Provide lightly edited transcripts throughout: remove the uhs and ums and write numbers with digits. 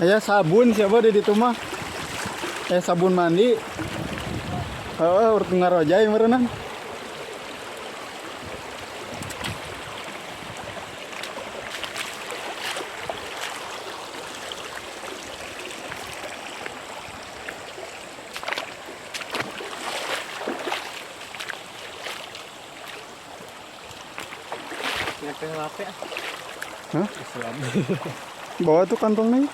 Aya sabun siapa di ditu mah? Sabun mandi. Heeh, urut ngarojay meureunang. Hah? Bawa tuh kantongnya.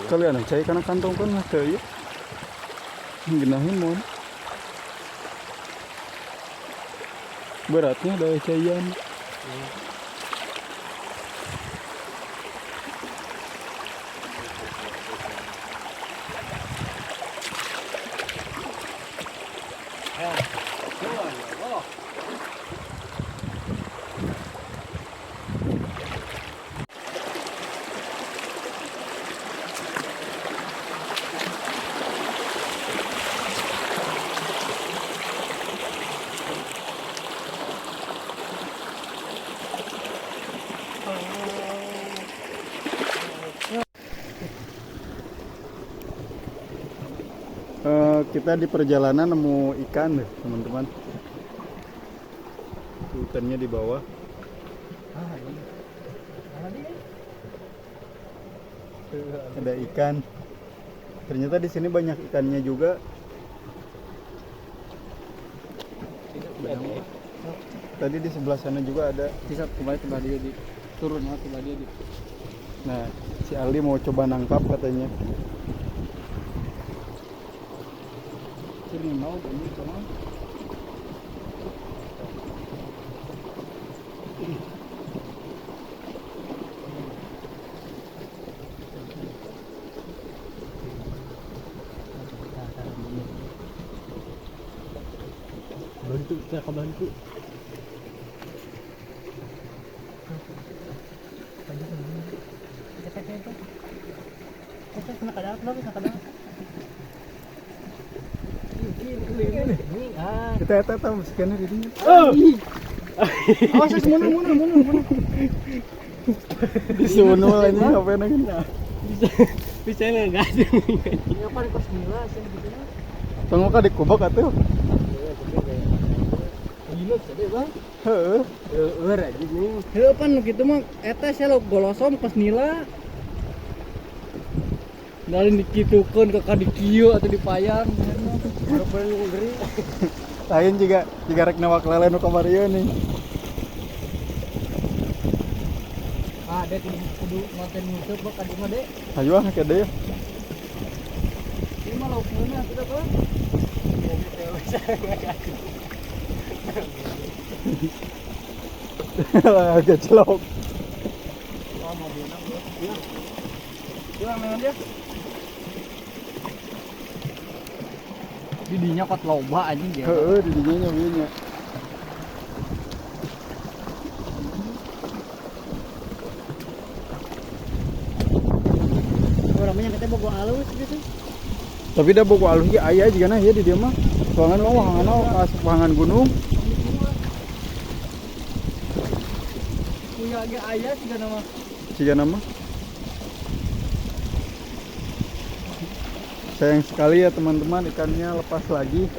Kalian cai karena kantong kan mah teu ieu. Genahin mun. Beratnya ada caian. Kita di perjalanan nemu ikan deh, teman-teman. Ikannya di bawah. Ada ikan. Ternyata di sini banyak ikannya juga. Tadi di sebelah sana juga ada. Bisa kembali ke dia di turun ya ke dia di. Nah, si Ali mau coba nangkap katanya. Sini mau ini cuma. Bantu, saya bantu. Kita eta eta musikannya di dinya. Awas, mundur, mundur, mundur, mundur. Disunul anjing apa nanya. Bisa ngegas. Iya, pan kos gila sih gitu. Tunggu ka dikubak atuh. Gila sih Bang. Heeh. Heueur anjing. Heueuh pan kitu mah eta sia lo golosom kos nila. Dalin dikitukeun ke kadikieu atau dipayan. Baru ngeri. Lain juga jika rek nawak lele nu kamari ieu nih. Ah, dek kudu ngonten YouTube bak kadi mah, Dek. Ayo ah ke deui. Ieu mah lauk meunah atuh Pak. Agak celok. Oh, mobilna, Bro. Iya. Iya, memang dia. Didinya kot loba anjing dia. Heeh, didinya nya nya. Urang mah katanya bogo alus gitu. Tapi dah bogo alus ge aya jigana ieu di dieu mah. Soangan mah wahangan asup wahangan gunung. Kuya ge aya sigana mah. Sigana mah. Sayang sekali ya teman-teman, ikannya lepas lagi.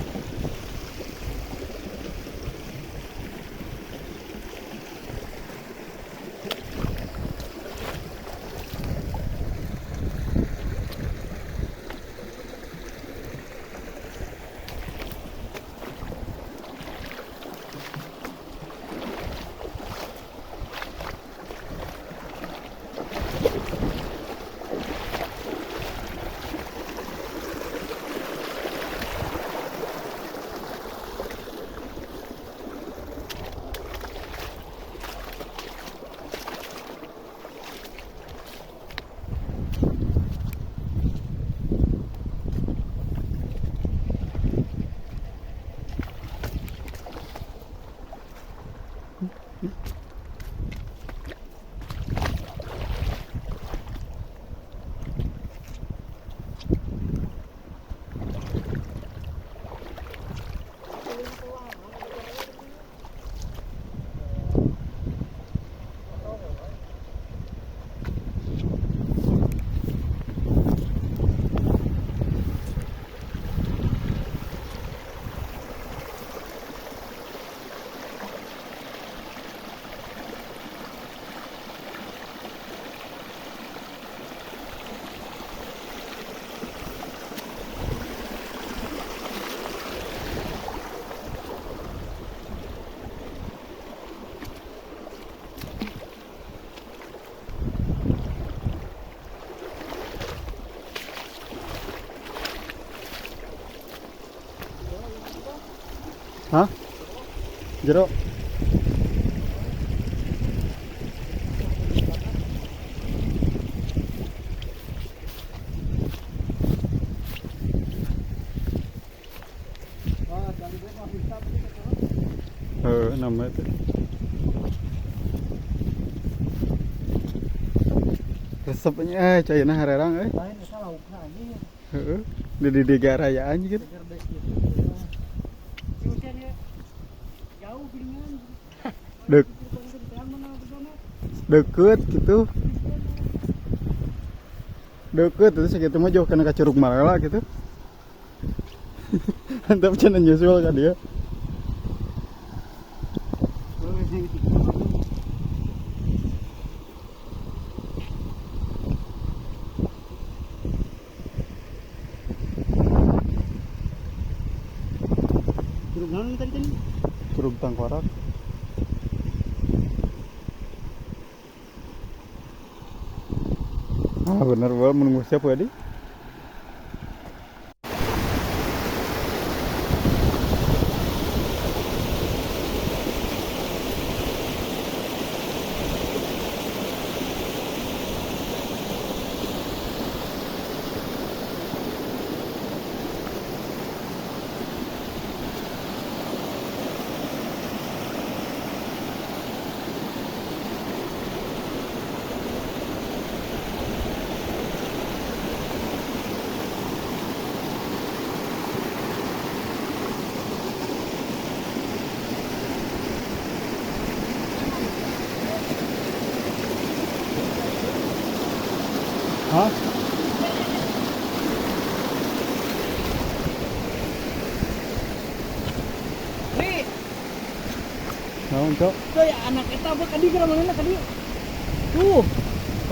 Hah? Jero. Nama itu. Resepnya cairna harerang euy. Lain eta laukna anjing. Heeh. Di digarayaan gitu. Deket gitu. Deket itu segitu mah jauh kana ka Curug Malela gitu. Antap cenah nyusul ka dia. Curug naon tadi tadi? Curug Tangkorak. Ah bener banget menunggu siapa tadi? Hah? Ri, Naon, Cok? tuh ya anak eta apa kadi geura manehna kadi? Tuh.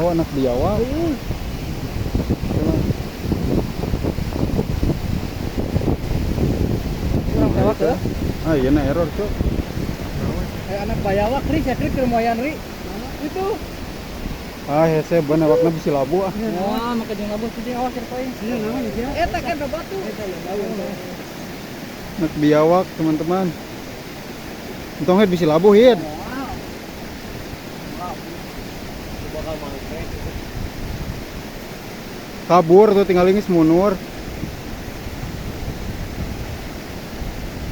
Oh, anak biawak. Heeh. Urang lewat ya. Ah, iya nah error, Cok. Anak bayawak ri, saya kira keur moyan ri. Itu. Ah, hese bener awakna bisi labu ah. Wah, maka jeung labu sih awas keur poing. Eta kan batu. Anak biawak, teman-teman. Untungnya bisi labu, Hid. Kabur tuh tinggal ini munur.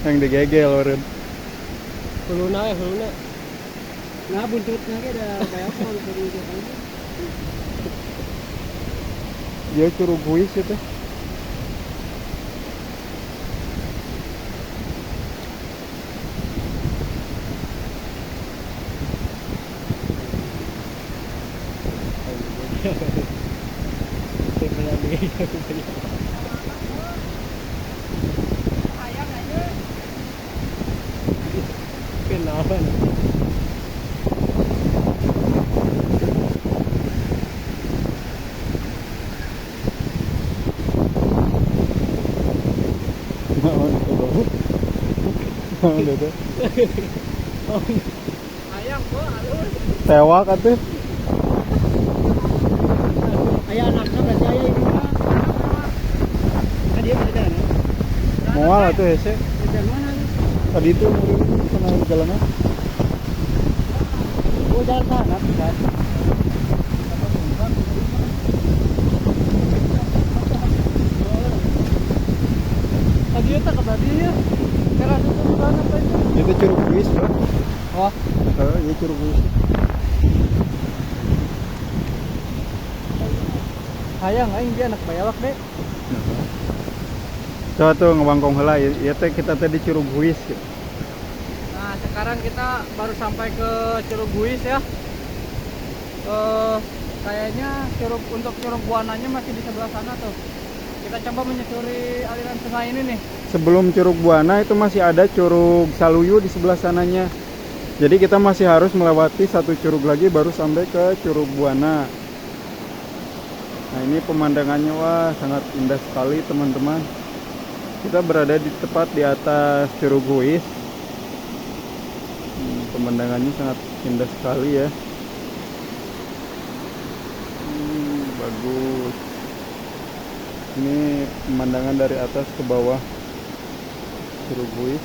Yang digegel eureun. Huluna ya huluna. Nah, buntutna ge da bayawak mah bisa di Dia Curug Huis itu. Kenapa? Naon itu? Ayam kok halus. Tewak atuh. Ayah anaknya berarti ayah ini mah. Kan dia pada jalan. Moal atuh hese. Jalan mana? Tadi itu sana jalannya. Oh, jalan sana kan. Tadi itu ke tadi ya. Kira itu sana apa itu? Itu Curug Huis, Bro. Oh, iya Curug Huis. Hayang aing dia anak bayawak deh. Coba tuh ngebangkong heula ieu teh kita teh di Curug Huis gitu. Nah, sekarang kita baru sampai ke Curug Huis ya. Kayaknya curug untuk Curug Buananya masih di sebelah sana tuh. Kita coba menyusuri aliran sungai ini nih. Sebelum Curug Buana itu masih ada Curug Saluyu di sebelah sananya. Jadi kita masih harus melewati satu curug lagi baru sampai ke Curug Buana. Nah, ini pemandangannya wah sangat indah sekali teman-teman. Kita berada di tepat di atas Curug Huis. Pemandangannya sangat indah sekali ya. Bagus. Ini pemandangan dari atas ke bawah Curug Huis.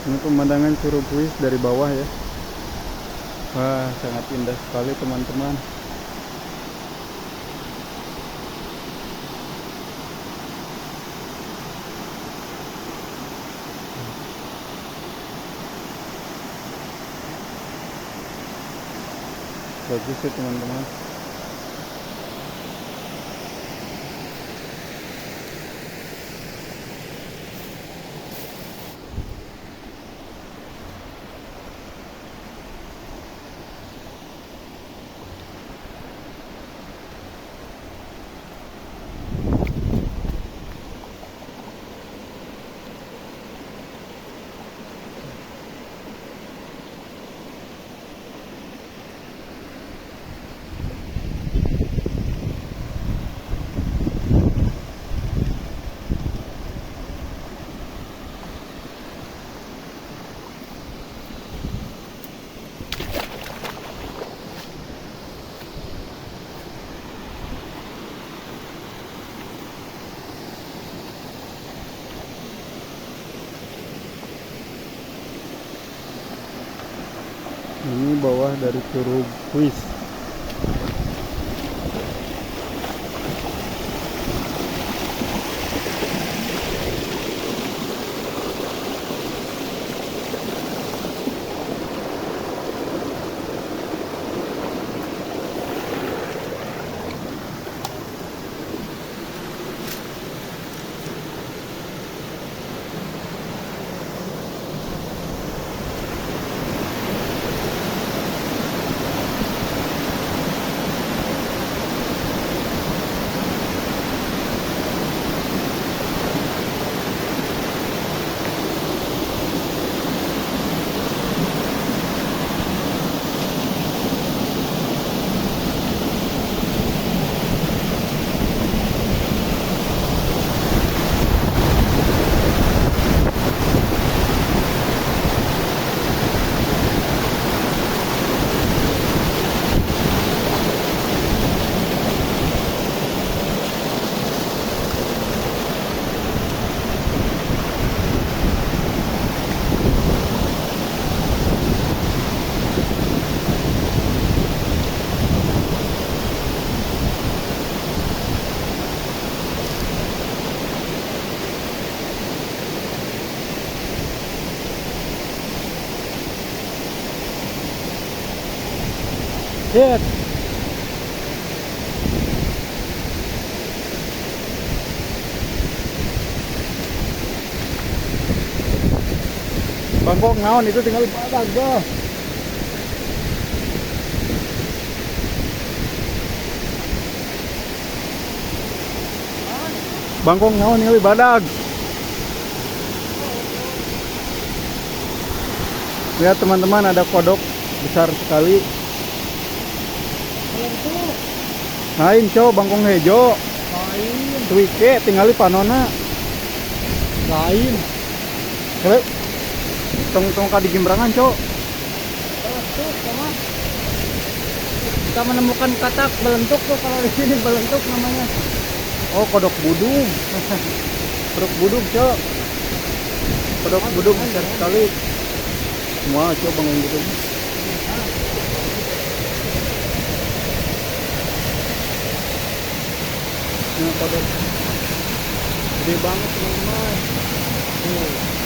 Ini pemandangan Curug Huis dari bawah ya. Wah, sangat indah sekali teman-teman. Bagus ya teman-teman. Ini bawah dari Curug Huis. Lihat. Bangkok naon itu tinggal badag. Bangkok naon tinggal badag. Lihat teman-teman, ada kodok besar sekali. Lain cow, bangkong hejo. Lain. Tuike tinggali panona. Lain. Heuh. Tong-tong ka di gimbrangan, cow. Belentuk sama. Kita menemukan katak belentuk tuh, kalau di sini belentuk namanya. Oh, kodok budung. Kodok budung, cow. Kodok budung besar sekali. Semua cow bangkong budung. Ini kodok gede banget teman-teman. Tuh.